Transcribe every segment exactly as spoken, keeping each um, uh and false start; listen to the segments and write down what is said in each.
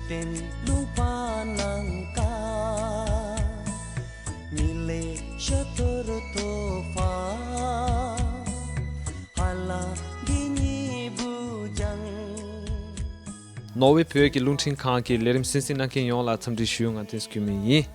བསྟན་ལུང་པ་ནང་ཀ་མི་ལས་ཤོ་ཐོར་ཐོ་ཕ་ཧ་ལ་གི་ཉི་བུ་ལྗང་། ནོར་ཝེ་བོད་ཀྱི་རླུང་འཕྲིན་ཁང་གི་ལས་རིམ་གསན་གཟིགས་གནང་མཁན་ཡོངས་ལ་འཚམས་འདྲི་ཞུ། ང་བསྟན་འཛིན་སྐྱོན་མེད་ཡིན།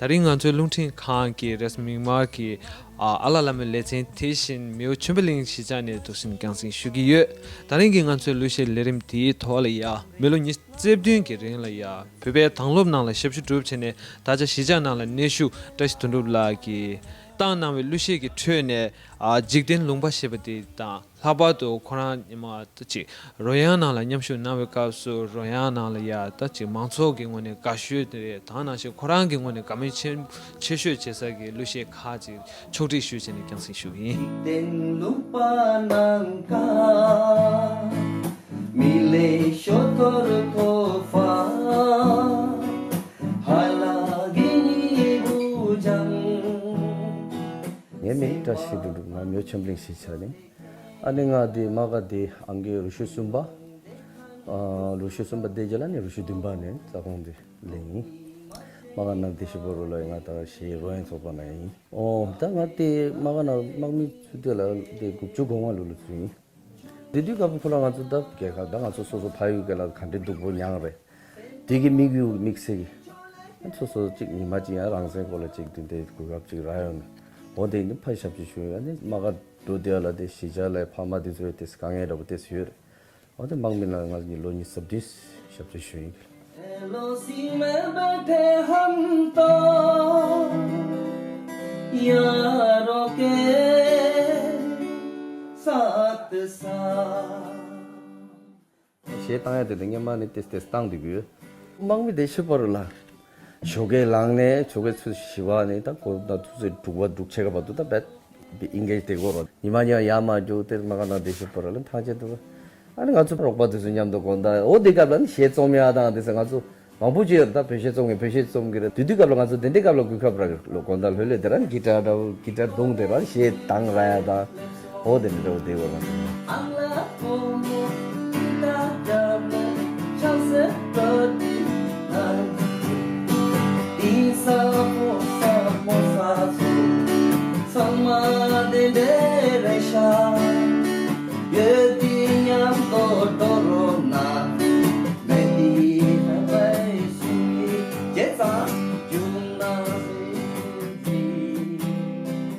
ད་རིང་ང་ཚོའི་རླུང་འཕྲིན་ཁང་གི་རེས་མིག་དམར་གྱི་ཨ་ཨ་ལ་ལ་མོའི་ལེ་ཚན་དེ་བཞིན་མེའོ་ཆོས་འཕེལ་གླིང་གཞིས་ཆགས་ནས་འདུག་སེ་རྒྱང་སྲིང་ཞུ་གི་ཡོད། ད་རིང་གི་ང་ཚོའི་གླུ་གཞས་ལས་རིམ་དེའི་ཐོག་ལ་ཡ་མི་ལོ་ཉི་ཤུ་རྩ་བདུན་གྱི་རིང་ལ་ཡ་བོད་པའི་དྭང་སློབ་ནང་ལ་ཞབས་ཞུ་སྒྲུབ་བྱས་ནས་ད་ཆ་གཞིས་ཆགས་ནང་ལ་གནས་བཞུགས་བཀྲ་ཤིས་དོན་གྲུབ་ལགས་ཀྱིས་བཏང་གནང་བའི་གླུ་གཞས་ཀྱི་ཁྲོད་ནས་ཨ་འཇིག་རྟེན་ལུང་པ་ཞེས་པ་དེ་དང་། ལྷག་པར་དུ་ཁོ་རང་ཉི་མ་ད་ཅིག་རོལ་དབྱངས་ནང་ལ་མཉམ་ཞུགས་གནང་བའི་སྐབས་སུ་རོལ་དབྱངས་ནང་ལ་ཡ་ད་ཅིག་མང་ཚོགས་ཀྱི་ངོས་ནས་དགའ་ཤོས་དེ་རེད། ད་ནང་བཞིན་ཁོ་རང་གི་ངོས་ནས་དགའ་མོས་ཆེ་ཆེ་ཤོས་བྱེད་ས་གི་གླུ་གཞས་ཁག་ཅིག་ཕྱོགས་སྒྲིག་ཞུས་བྱས་ནས་རྒྱང་སྲིང་ཞུ་གི་ཡིན། ཏེན་ལུག་པ་ནང་ཀ་མི་ལེ་ཤོ་ཐོར་ཐོ་ཕ་ཧ་ལ་གི་ཉི་བུ་ལྗང་། ངའི་མིང་བཀྲ་ཤིས་དོན་གྲུབ། ང་མེའོ་ཆོས་འཕེལ་གླིང་གཞིས་ཆགས་ནས། ཨ་ནི་ང་དེ་མ་ག་དེ་ཨང་ཀི་རུ་ཤུ་གསུམ་པ། ཨ་རུ་ཤུ་གསུམ་པ་དེ་རྗེས་ལ་ནི་རུ་ཤུ་བདུན་པ་ནས་རྩ་དགོངས་དེ་ལེན་ཡིན། མ་ག་ནང་དེ་ཤི་བོ་རུ་ལ་ང་ད་ཞེ་རོ་ཡན་ཚོགས་པ་ན་ཡིན། ཨོ་ད་ང་དེ་མ་ག་ན་དམག་མི་ཚུད་དེ་ལ་དེ་དགུ་བཅུ་གོ་ལྔ་ལོ་ལ་ཚུད་ཡིན། དེ་དུས་སྐབས་ཁོ་ལ་ང་ཚོ་ད་རྒྱལ་ཁབ་ད་ང་ཚོ་སོ་སོ་ཕ་ཡུལ་སྐད་ལ་ག་འདྲའི་སྡུག་པོ་མྱངས་རེད། དེ་གི་དམིགས་ཡུལ་དམིགས་བསལ་གྱི་སོ་སོ་གཅིག་ཉི་མ་གཅིག་ཡང་རང་བཙན་སྐོར་ལ་གཅིག་དེ་འདྲའི་གོ་སྐབས་གཅིག་རག་ཡོང་ནས་འོ་དེ་ནི་ཕ་ཞབས་ཕྱི་ཞུ་ཡོད་ནི་མ་ག་འགྲོ་དེ་ལ་དེ་གཞིས་ཆགས་ལ་ཕ་མ་དེ་ཚོའི་དེ་དཀའ་ངལ་འདྲ་པོ་དེ་ཡོད་རེད། འོ་དེ་དམག་མི་ལ་ང་གཉིས་ལོ་ཉི་ཤུ་རྩ་བདུན་ཞབས་ཕྱི་ཞུ་ཡིན། གཞས་བཏང་ཡ་དེ་དང་སྔན་མ་ནས་ཏེས་ཏེས་བཏང་བསྡད་ཀྱི་ཡོད། དམག་མི་དེ་ཤི་བ་རུ་ལ། ཞོགས་ཀས་ལངས་ནས་ཞོགས་ཀས་ཚུར་ཞི་བ་ནས་ད་གོ་ད་ཐུག་ཚེ་དྲུག་པ་དྲུག་ཕྱེད་ཀ་བར་དུ་ད་བེད་ཨིན་གེ་ཇི་དེ་གོ་རོ། ཉི་མ་ཉི་མ་ཡར་མར་རྒྱུག་སྟེ་མ་ག་ན་དེ་ཤི་བ་རུ་ལ་ཐང་ཆད་འདུག་ཨ་ནི་ང་ཚོ་རོགས་པ་དེ་ཚོ་མཉམ་དུ་དགོང་དག་འོ་དེ་སྐབས་ལ་ནི་གཞས་རྩོམ་ཡ་དང་དེ་ཚོ་ང་ཚོ། མང་པོ་ཅིག་ཡོད་རེད། ད་བོད་གཞས་རྩོམ་མཁན་བོད་གཞས་རྩོམ་གྱི་རེད། དེ་དུས་སྐབས་ལ་ང་ཚོ་དེ་འདྲའི་སྐབས་ལ་གོ་སྐབས་རག་གི་ལོ་དགོང་དག་ལྷོད་ལྷོད་དེ་རང་གི་ཊར་འདྲ་བོ་གི་ཊར་བརྡུངས་དེ་རང་གཞས་བཏང་ར་ཡ་དང་འོ་དེ་འདྲ་འདྲ་བོ་དེ་བོ་རང་།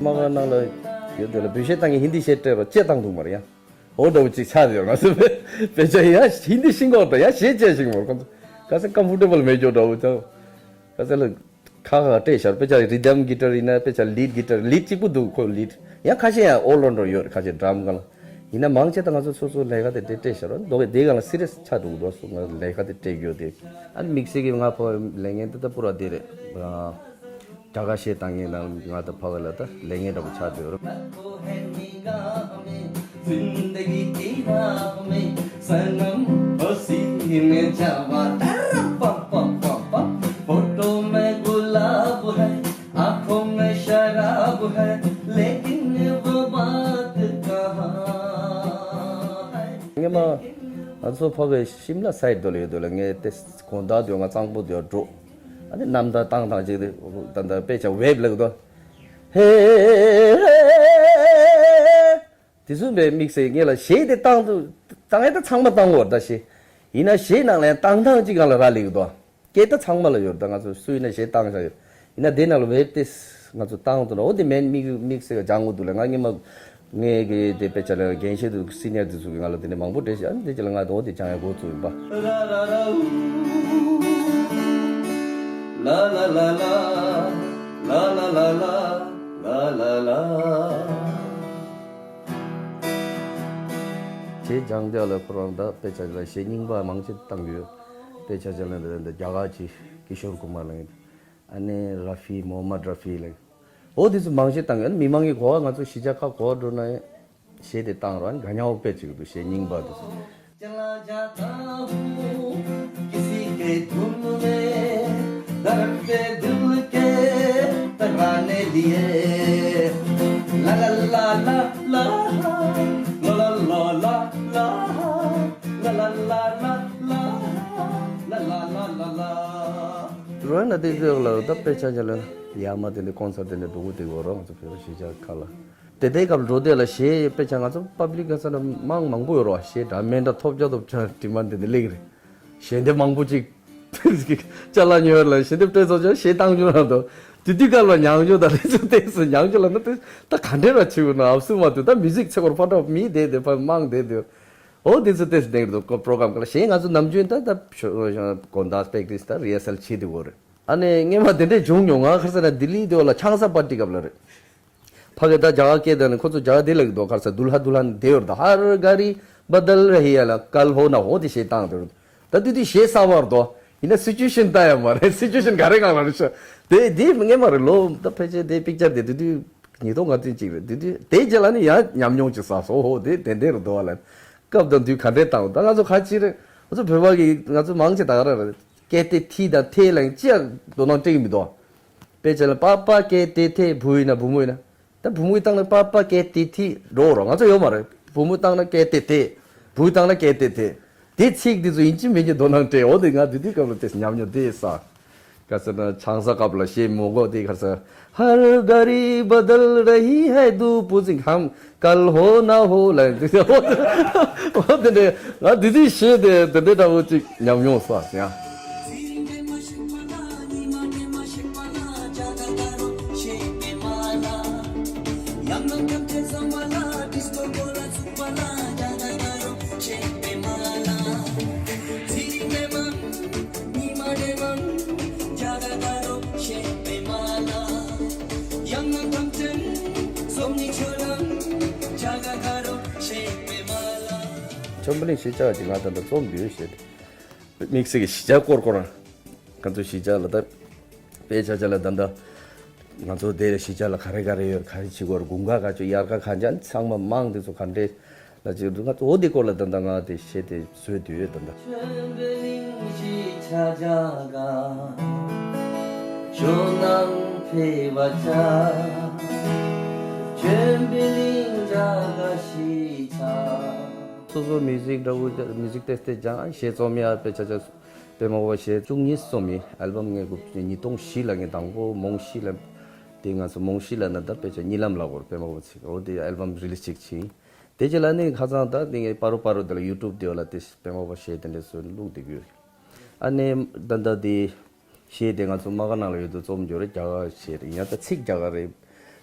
མ་ག་ནང་ལ་ཡོད་དེ་ལ་བོད་གཞས་བཏང་གི་ཧིན་དི་གཞས་སྤྲད་རོགས་ཅེས་བཏང་འདུག་མ་རེད་ཡ། འོ་འདྲ་བོ་ཅིག་ཆགས་ཡོད་ང་ཚོ་བོད་ཆ་ཡ་ཧིན་དི་ཤིང་གོག་དང་ཡ་གཞས་བཅས་ཤིང་མོར་ཁོང་ཚོ་ག་ཚད་ཀམ་ཕོར་ཊེ་བལ་མེད་ཀྱོག་འདྲ་བོ་ཅང་ག་ཚད་ལ་ཁ་ཁ་སྤྲད་ཤར་དཔེ་ཆ་རི་དམ་གི་ཊར་ཡིན་ན་དཔེ་ཆ་ལིཌ་གི་ཊར་ལིཌ་གཅིག་པུ་འདུག་ཁོ་ལིཌ་ཡང་ཁ་ཤས་ཡང་ཨོལ་རོན་ཌར་ཡོད་ཁ་ཤས་ཌྲམ་ག་ལ་ཡིན་ན་མང་ཆེ་ད་ང་ཚོ་སོ་སོ་ལས་ཀ་དེ་སྤྲད་སྤྲད་ཤར་འདུག་གི་དེ་ག་ལ་སི་རི་ཡས་ཆགས་འདུག་འདུག་སུ་ང་ལས་ཀ་དེ་སྤྲད་ཡོད་དེ་ཨ་ནི་དམིགས་བསལ་གྱི་ང་ཕོ་ལས་ངན་དེ་ད་པུ་ར་དེ་རེད། རྒྱ་གར་གཞས་བཏང་མཁན་དང་ང་དང་ཕ་གི་ལ་ད་ལས་ངན་འདྲ་པོ་ཆགས་བསྡད་ཡོད་རེད། སྔོན་མ་ང་ཚོ་ཕ་གི་ཤིམ་ལ་སའིཌ་དུ་ལ་ཡོད་དུས་ལ་ངས་དེ་དགོང་དག་དུས་ང་གཙང་པོ་དུ་འགྲོ། ཨ་ནི་གནམ་ཐང་བཏང་བཏང་ཅིག་དེ་ད་ད་དཔེ་ཆ་ཝེབ་ལབ་དོ། ཧེ། དེ་ཚོ་བས་དམིགས་བསལ་ངེད་ལ་གཞས་དེ་བཏང་དུ་བཏང་ཡས་ད་ཚང་མ་བཏང་གོ་ད་གཞས། ཡིན་ན་གཞས་ནང་ལ་ཡང་བཏང་ཐང་ཅིག་སྒང་ལ་རག་ལས་ཀྱི་འདུག་སྐད་ད་ཚང་མ་ལ་ཡོད་ད་ང་ཚོ་སུ་ཡིན་ན་གཞས་བཏང་བཞག་ཡོད། ཡིན་ན་དེ་ནང་ལ་ཝེབ་དེ་ང་ཚོ་བཏང་དུ་ན་འོ་དེ་མེན་དམིགས་དམིགས་བསལ་གྱི་སྦྱང་དགོས་འདུག་ལ་ང་སྔོན་མ། ངས་གི་དེ་དཔེ་ཆ་ལ་རྒན་ཤེས་དུ་སི་ནི་ཡར་དེ་ཚོ་གི་ང་ལ་དེ་ནས་མང་པོ་འདྲེས་ཤག་ཨ་ནི་དེ་ཅི་ལ་ང་དོ་དེ་སྦྱང་ཡ་འགོ་བཙུགས་ཡིན་པ། གཞས་སྦྱང་དེ་ལ་ཁོ་རང་ད་དཔེ་ཆ་ལ་གཞས་རྙིང་པ་མང་ཆེ་བཏང་གི་ཡོད། དཔེ་ཆ་ཆ་ལ་འདི་འདི་རྒྱ་གར་གྱི་ཀི་ཤོར་ཀུ་མར་ལ་ཨ་ནི་ར་ཧྥི་མོ་ཧམ་མད་ར་ཧྥི་ལ། འོ་དེ་ཚོ་མང་ཆེ་བཏང་ཡོད། མི་མང་གི་གོ་བ་ང་ཚོ་གཞིས་ཆགས་ཁག་གོ་བ་འགྲོ་ན་གཞས་དེ་བཏང་རོགས་ཨ་ནི་ག་ཉག་དཔེ་ཅིག་འདུག་གཞས་རྙིང་པ་དེ་ཚོ། རོ་ན་དེ་ཚོ་ལ་ད་དཔེ་ཆ་ཆ་ལ་ཡ་མ་དེ་འདྲ་ཀོན་སར་དེ་འདྲ་འགྲོ་གི་དེ་གོ་རོ། ང་ཚོ་བོད་པ་གཞིས་ཆགས་ཁག་ལ་དེ་དེའི་སྐབས་འགྲོ་དེ་ལ་གཞས་དཔེ་ཆ་ང་ཚོ་པབ་ལིག་ག་ས་ན་མང་མང་པོ་ཡོད་རོ། གཞས་འདྲ་མེད་འདྲ་ཐོབ་ཆ་ཐོབ་ཆ་ཌི་མན་ཌི་དེ་འདྲ་སླེབས་རེད། གཞས་འདེབས་མང་པོ་ཅིག་ཅ་ལག་ཉོས་ལ་གཞས་འདེབས་སྤྲད་ཚོགས་ཆ་གཞས་བཏང་རྒྱུ་ན་དོ། དེ་དུས་སྐབས་ལ་ཉང་ཆོ་དང་དེ་ཚོ་ཏེག་སི་ཉང་ཆོ་ལ་ན་དེ་ད་ག་འདྲ་ར་བྱེད་དགོས་ན་ཨབ་སུ་མ་དུ་ད་མིའུ་ཟིག་ཚེ་སྐོར་ཕ་ཏོག་མི་དེ་དེ་ཕ་མང་དེ་དེ། ཨོ་དེ་ཚོ་ཏེག་སི་འདེབས་འདུག་ཀོ་པྲོ་གྷ་རམ་ག་ལ་གཞས་ང་ཚོ་ནམ་རྒྱུན་ད་ད་གོ་ད་པེག་ཏིས་ད་རི་ཧར་སལ་བྱེད་དེ་གོ་རེད། ཨ་ནི་སྔས་མ་དེ་འདྲས་བྱུང་མྱོང་། ང་ཁར་ས་ན་ལྡི་ལི་དེ་བ་ལ་ཆང་ས་པར་ཏི་སྐབས་ལ་རེད། ཕ་གི་ད་རྒྱ་གར་སྐད་དང་ནི་ཁོ་ཚོ་རྒྱ་གར་དེ་ལ་གི་དོ་ཁར་ས་དུལ་ཧ་དུལ་ཧ་ནི་དེ་ཡོད་ད། ཧར་ག་རི་བ་དལ་ར་ཧི་ཡ་ལ་ཀལ་ཧོ་ན་ཧོ་དེ་གཞས་བཏང་དེ་རུ། ད་དུས་དུས་གཞས་གསར་བར་དོ། ཡིན་ན་སི་ཅུ་ཨེ་ཤན་ལྟ་ཡ་མ་རེད། སི་ཅུ་ཨེ་ཤན་ག་རེ་གང་ལ་རེད་ཤ། དེ་དེ་སྔས་མ་རེད་ལོ། ད་ཕལ་ཆེར་དེ་པིག་ཅར་དེ་དུས་དུས་ཉིས་སྟོང་ང་བདུན་ཅིག་རེད། དེ་དུས་དེ་རྗེས་ལ་ནི་ཡང་ཉམས་མྱོང་ཅིག་བསགས་སོ། ཧོ་དེ་དེ་འདྲས་རུ་དོ་བ་ལ། སྐབས་དང་དུས་ག་འདྲས་བཏང་ད་ང་ཚོ་ཁ་ཅིག་རེད། ང་ཚོ་བོད་པ་གི་ང་ཚོ་མང་ཆེ་ད་ག་ར་རེད། ཀེ་ཏེ་ཐི་དང་ཐེ་ལ་ཅི་ཡང་དོ་སྣང་སྤྲད་ཀྱི་མི་འདུག་དཔེ་ཆ་ལ་པ་པ་ཀེ་ཏེ་ཐེ། བུ་ཡིན་ན་བུ་མོ་ཡིན་ན། ད་བུ་མོའི་སྟེང་ལ་པ་པ་ཀེ་ཏེ་ཐི་འགྲོ་རོགས། ང་ཚོ་ཡོད་མ་རེད། བུ་མོའི་སྟེང་ལ་ཀེ་ཏེ་ཐེ། བུའི་སྟེང་ལ་ཀེ་ཏེ་ཐེ། དེ་ཚིག་དེ་ཚོ་ཡིན་གཅིག་མིན་གཅིག་དོ་སྣང་སྤྲད། འོ་དེ་ང་དེ་དུས་སྐབས་ལ་དེ་ཉམས་མྱོང་དེ་ས། ག་ས་ན་ཆང་ས་སྐབས་ལ་གཞས་མོ་གོ་དེ་ག་ས། ཧར་ག་རི་བ་དལ་ར་ཧི་ཧེ་དུ་པུ་ཙིང་ཧམ། ཀལ་ཧོ་ན་ཧོ་ལ་འདི་འོ་དེ་འདྲ་ང་འདི་འདྲའི་གཞས་དེ་དེ་འདྲའི་འདྲ་བོ་ཅིག་ཉམས་མྱོང་ས་ཡ། ཆོམ་པ་ལིང་གཞིས་ཆགས་ཀྱི་ང་ད་ལྟ་རྩོམ་འདུས་ཞེས་དམིགས་བསལ་གྱི་གཞིས་ཆགས་སྐོར་སྐོར་ང་ཚོ་གཞིས་ཆགས་ལ་ད་དཔེ་ཆ་ཆ་ལ་ད་ལྟ་ང་ཚོ་དེ་གཞིས་ཆགས་ལ་ག་རེ་ག་རེ་ཡོད། ག་རེ་བྱེད་དགོས། དགུན་ཁ་ག་ཚོད། དབྱར་ཁ་ག་ཚོད། ཚང་མ་མང་དེ་ཚོ་ག་འདྲས་ལ་ཅིག་འདུག་ང་ཚོ་འོ་དེ་སྐོར་ལ་ད་ལྟ་ང་དེ་གཞས་དེ་བཟོས་འདུས་ཡོད་ད་ལྟ། ཆོན་པོ་གླིང་གཞིས་ཆགས་རྒྱ་གར། ཇོ་ནང་ཕེབས་པ་ཆ། ཆོན་པོ་གླིང་རྒྱ་གར་གཞིས་ཆགས། སོ་སོ་མིའུ་ཟིག་འདྲ་བོ་མིའུ་ཟིག་ཏེ་ཏེ་ཀྱང་གཞས་རྩོམ་ཡ་དཔེ་ཆ་ཆ་པད་མ་བ་གཞས་བཅུ་གཉིས་རྩོམ་ཡིན། ཨལ་བམ་ངས་དགུ་ཉིས་སྟོང་བཞི་ལ་ངས་དང་པོ་མོང་བཞི་ལ་དེ་ང་ཚོ་མོང་བཞི་ལ་ན་ད་དཔེ་ཆ་གཉིད་ལམ་ལ་གོར་པད་མ་བ་ཚིག་འོ་དེ་ཨལ་བམ་རི་ལིས་ཅིག་ཕྱིན། དེ་རྗེས་ལ་ནི་ཁ་སང་ད་དེ་ངས་པ་རོ་པ་རོ་དེ་ལ་ཡུ་ཊུབ་དེ་བ་ལ་དེ་པད་མ་བ་གཞས་དེ་འདྲ་བཟོས་བླུགས་བསྡད་ཀྱི་ཡོད། ཨ་ནི་ད་ད་དེ་གཞས་དེ་ང་ཚོ་དམག་སྒར་ནང་ལ་ཡོད་དུས་རྩོམ་རྒྱུ་རེད། རྒྱ་གར་གཞས་རེད། ཡང་ད་ཚིག་རྒྱ་གར་རེད།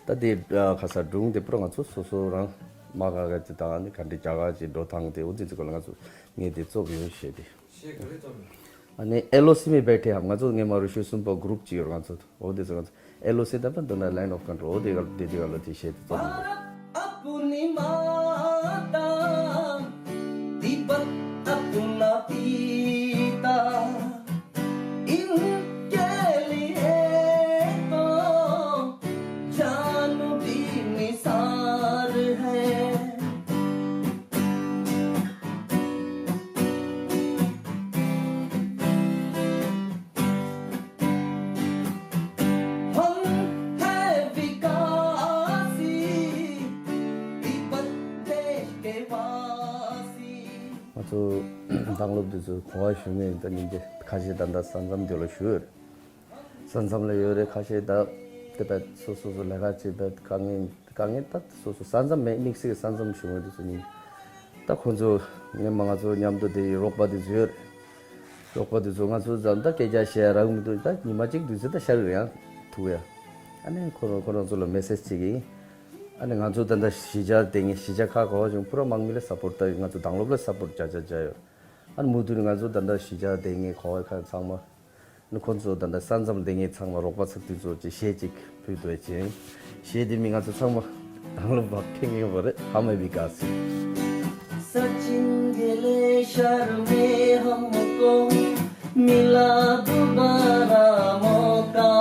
ད་དེ་ཁ་ས་སྒྲུང་དེ་པུ་ར་ང་ཚོ་སོ་སོ་རང་དམག་སྒར་ག་ཅི་དང་ནི་ག་འདྲ་རྒྱ་གར་གྱི་འགྲོ་སྟངས་དེ་འོ་དེ་ཚོ་སྐོར་ལ་ང་ཚོ་ངས་དེ་རྩོམ་ཡོད་གཞས་དེ། གཞས་ག་རེ་རྩོམ་ཡོད། ཨ་ནི་ཨེ་ལོ་སི་མི་བེ་ཐེ་ཧམ། ང་ཚོ་སྔས་མ་རུ་ཤུལ་གསུམ་པ་གུ་རུབ་ཅིག་ཡོད། ང་ཚོ་འོ་དེ་ཚོ་ང་ཚོ། ཨེ་ལོ་སི་ད་པ་འདི་ན་line of control འོ་དེ་ག་དེ་དེ་ག་ལ་དེ་བཤད་དེ་ཙམ། भारत अपनी माता, तिब्बत अपना पिता, इनके लिए तो जान भी निसार है। हम हैं विकासी, तिब्बत देश के वासी। ང་ཚོ་དང་སློབ་དེ་ཚོ་གོ་བ་ཞུ་མཁན་ད་ཉིན་དེ་ཁ་ཤས་ད་ལྟ་ས་མཚམས་དེ་ལ་བཞུགས་ཡོད་རེད། ས་མཚམས་ལ་ཡོད་རེད། ཁ་ཤས་ད་དེ་བས་སོ་སོ་སོ་ལས་ཀ་བྱེད་པའི་དཀའ་ངལ་དཀའ་ངལ་ད་སོ་སོ་ས་མཚམས་མེད་དམིགས་བསལ་གྱི་ས་མཚམས་བཞུགས་མཁན་དེ་ཚོ་ཉིན་ད་ཁོ་ཚོ་ངས་མ་ང་ཚོ་མཉམ་དུ་དེ་ཡི་རོགས་པ་དེ་ཚོ་ཡོད་རེད། རོགས་པ་དེ་ཚོ་ང་ཚོ་ཙམ་ད་སྐད་ཆ་བཤད་རག་མི་འདུག་ད་ཉི་མ་གཅིག་དུས་ཚོད་ད་ཤར་རེད་ཡང་ཐུག་ཡ། ཨ་ནི་ཁོ་རང་ཁོ་རང་ཚོ་ལ་མེ་སེ་ཇི་ཅིག་ཡིན། ཨ་ནི་ང་ཚོ་ད་ལྟ་གཞིས་ཆགས་དེ་ངས་གཞིས་ཆགས་ཁག་ག་བ་བྱུང་པུ་ར་དམག་མི་ལ་སབ་པོར་ད་ང་ཚོ་དང་སློབ་ལ་སབ་པོར་བྱ་བྱ་བྱ་ཡོད། ཨ་ནི་མུ་མཐུད་ནས་ང་ཚོ་ད་ལྟ་གཞིས་ཆགས་དེ་ངས་ག་བ་ཁག་ཚང་མ། ནི་ཁོ་ཚོ་ད་ལྟ་ས་མཚམས་ལྡེ་ངེས་ཚང་མ་རོགས་པ་ཚོ་དེ་ཚོ་ཅིག་གཞས་ཅིག་ཕུལ་འདོད་ཅིང་། གཞས་དེ་མི་ང་ཚོ་ཚང་མ་དང་སློབ་པ་ཕན་ཡོད་པ་རེད། ཧ་མ་བི་ག་སི། सचिन गले शर्मे हमको मिला दोबारा मौका।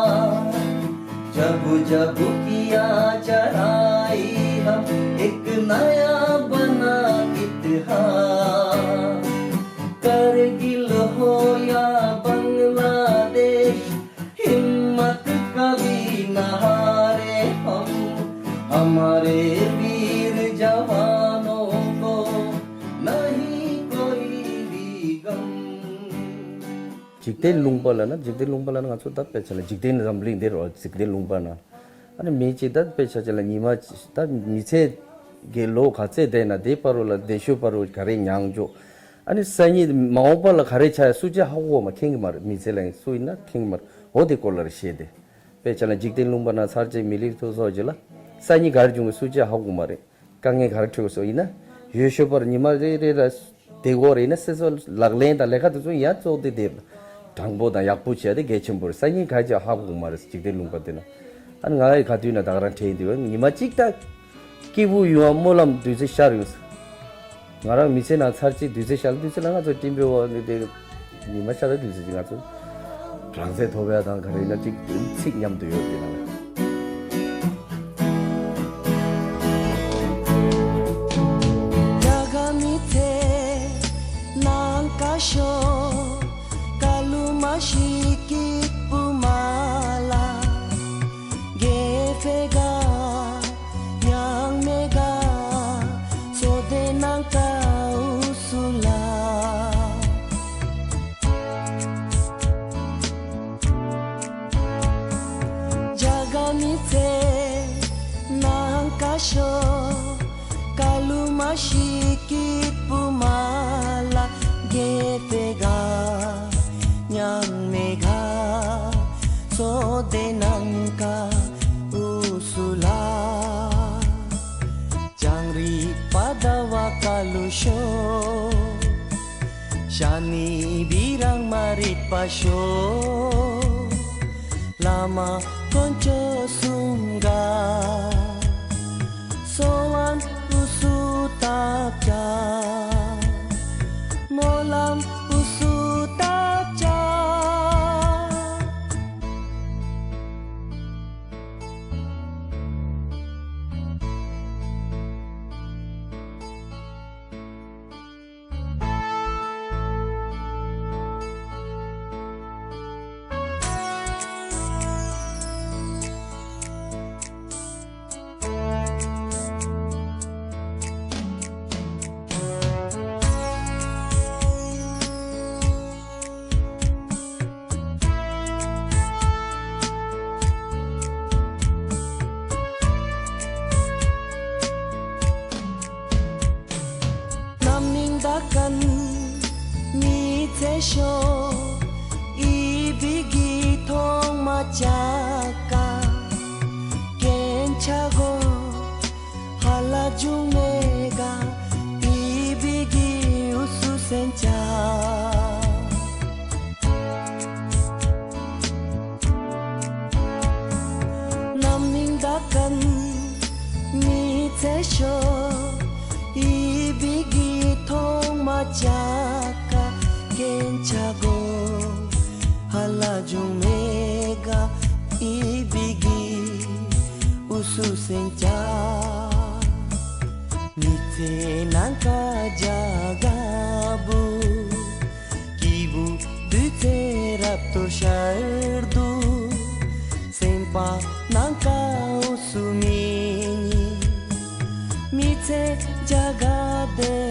जब जब किया चढ़ाई हम एक नया बना इतिहास। करगिल हो या बांग्लादेश, हिम्मत कभी न हारे हम। हमारे वीर जवानों को नहीं कोई भी गम। འཇིག་རྟེན་ལུང་པ་ལབ་ན། འཇིག་རྟེན་ལུང་པ་ལབ་ན་ང་ཚོ་ད་དཔེ་ཆ་ལ་འཇིག་རྟེན་འཛམ་གླིང་འདི་རེད་བ། འཇིག་རྟེན་ལུང་པ་ན་ཨ་ནི་མི་གཅིག་ད་དཔེ་ཆ་ཅིག་ལ་ཉི་མ་ད་མི་ཚེ་གི་ལོ་ག་ཚད་བསྡད་ན་དེའི་བར་དུ་ལ་དེ་ཤོས་བར་དུ་ག་རེ་མྱངས་འཇོག་ཨ་ནི་སང་ཉིན་མ་འོངས་པ་ལ་ག་རེ་ཆགས་ཡ་སུ་གཅིག་ཧ་གོ་མ་མཁྱེན་གི་མ་རེད། མི་ཚེ་ལ་ཡིན་སུ་ཡིན་ན་མཁྱེན་གི་མ་རེད། འོ་དེ་སྐོར་ལ་རེ་བཤད་དེ། དཔེ་ཆ་ལ་འཇིག་རྟེན་ལུང་པ་ན་ཚར་གཅིག་མི་ལུས་ཐོབ་སོགས་ཀྱི་ལ་སང་ཉིན་ག་རེ་འབྱུང་གི་སུ་གཅིག་ཧ་གོ་མ་རེད། དཀའ་ངལ་ག་རེ་འཕྲད་སོང་ཡིན་ན་ཡོད་ཤོས་པར་ཉི་མ་རེ་རེ་ལ་དེ་གོ་རེ་ཡིན་ན་སེ་སོ་ལག་ལེན་དང་ལས་ཀ་དེ་ཚོ་ཡང་གཙོ་དེ་དེ་དྲང་པོ་དང་ཡག་པོ་བྱས་ཏེ་གལ་ཆེན་པོ་རེད། སང་ཉིན་ག་ཅིག་ཧ་གོ་མ་རེད། འཇིག་རྟེན་ལུང་པ་དེ་ན་ཨ་ནི་ང་ཡི་ག་དུས་ན་ད་ག་རང་དྲན་འདུག་ཉི་མ་གཅིག་ད་སྐྱིད་པོ་ཡོང་བ་སྨོན་ལམ་བདུད་རྩི་ཤར་ཡོང་། ང་རང་མི་ཚེ་ནང་ཚར་གཅིག་བདུད་རྩི་ཤར། བདུད་རྩི་ལ་ང་ཚོ་སྤྲིན་པའི་འོག་ནས་དེ་ཉི་མ་ཤར་བའི་བདུད་རྩི་ཅིག་ང་ཚོ་རང་བཙན་ཐོབ་ཡ་དང་ག་རེ་ཡིན་ན་གཅིག་ཚིག་མཉམ་དུ་ཡོད་དེ་ན། རྒྱ་གར་མི་ཚེ་ནང་ཀ་ཤོ་ཀ་ལུ་མ་ཤི་ཀི་པུ་མ་ལ་གེ་ཕེ་ག་ཉང་མེ་ག་སོ་དེ་ནང་ཀ་འུ་སུ་ལ། རྒྱ་གར་མི་ཚེ་ནང་ཀ་ཤོ་ཀ་ལུ་མ་ཤི་ཀི་པུ་མ་ལ་གེ་ཕེ་ག་ཉང་མེ་ག་སོ་དེ་ནང་ཀ་འུ་སུ་ལ། ལྕང་རི་པ་ད་བ་ཀ་ལུ་ཤོ། ཤ་ནི་བི་རང་མ་རིད་པ་ཤོ། བླ་མ་དཀོན་མཆོག་གསུམ་ག་སོ་བན་འུ་སུ་ཏ་ཅ། སྨོན་ལམ་འུ་སུ་ཏ་ཅ། ནམ་ནིང་ད་ཀན་མི་ཚེ་ཤོ་ཨི་བི་གི་ཐོང་མ་ཅ་ཀ་ཀེན་ཆ་གོ་ཧ་ལ་ཇུ་མེ་ག་ཨི་བི་གི་འུ་སུ་སེན་ཅ། ནམ་ནིང་ད་ཀན་མི་ཚེ་ཤོ་ཨི་བི་གི་ཐོང་མ་ཅ་ཀ་ཀེན་ཆ་གོ་ཧ་ལ་ཇུ་མེ་ག་ཨི་བི་གི་འུ་སུ་སེན་ཅ། མི་ཚེ་ནང་ཀ་རྒྱ་ག་བུ། སྐྱིད་པོ་དུས་ཚོད་རབ་ཏུ་ཤར་དུ། སེམས་པ་ནང་ཀ་འུ་སུ་མི་ཉི། མི་ཚེ་རྒྱ་ག་དེ་